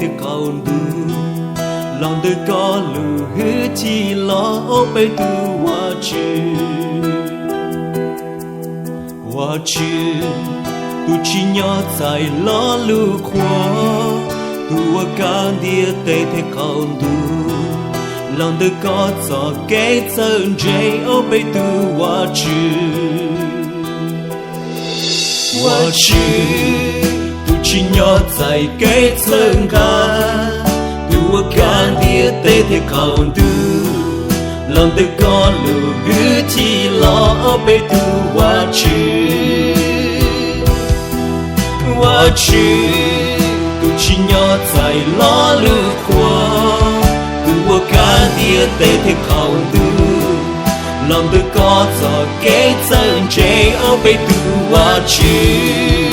thiab qaum ntuj, los ntawm koj lub hwj chim los ob peb tug Vajtswv. Vajtswv, tus tsim nyog txais lo lus qhuas, tus uas kaj ntiaj teb thiab qaum ntuj, los ntawm koj txoj kev txawj ntse ob peb tug Vajtswv. Vajtswv, tus tsim nyog txais kev txhawb nqa, tus uas kaj ntiaj teb thiab qaum ntuj, los ntawm koj lub hwj chim los ob peb tug Vajtswv. Vajtswv, tus tsim nyog txais lo lus qhuas, tus uas kaj ntiaj teb thiab qaum ntuj, los ntawm koj txoj kev txawj ntse ob peb tug Vajtswv.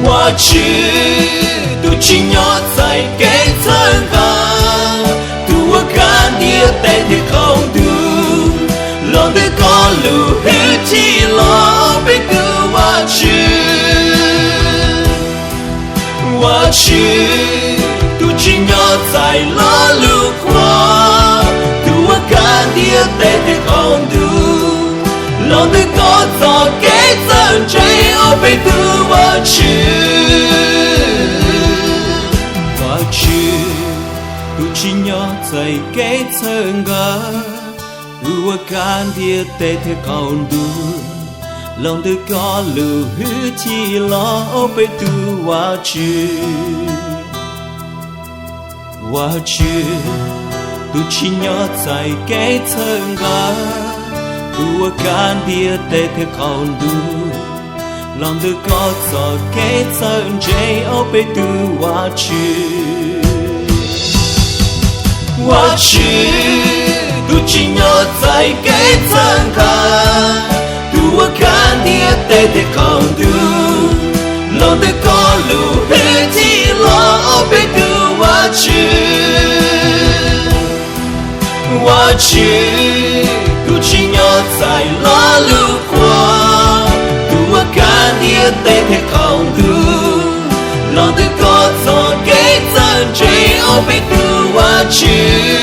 Vajtswv, tus tsim nyog txais kev txhawb nqa, tus uas kaj ntiaj teb thiab qaum ntuj, los ntawm koj lub hwj chim los ob peb tug Vajtswv. Vajtswv, tus tsim nyog txais lo lus qhuas, tus uas kaj ntiaj teb thiab qaum ntuj, los ntawm koj txoj kev txawj ntse ob peb tug Vajtswv. Vajtswv, tus tsim nyog txais kev txhawb nqa, tus uas kaj ntiaj teb thiab qaum ntuj, los ntawm koj lub hwj chim los ob peb tug Vajtswv. Vajtswv, tus tsim nyog txais kev txhawb nqa, tus uas kaj ntiaj teb thiab qaum ntuj, los ntawm koj txoj kev txawj ntse ob peb tug Vajtswv. Vajtswv, tus tsim nyog txais kev txhawb nqa, tus uas kaj ntiaj teb thiab qaum ntuj, los ntawm koj lub hwj chim los ob peb tug Vajtswv. Vajtswv, tus tsim nyog txais lo lus qhuas, tus uas kaj ntiaj teb thiab qaum ntuj, los ntawm koj txoj kev txawj ntse ob peb tug Vajtswv.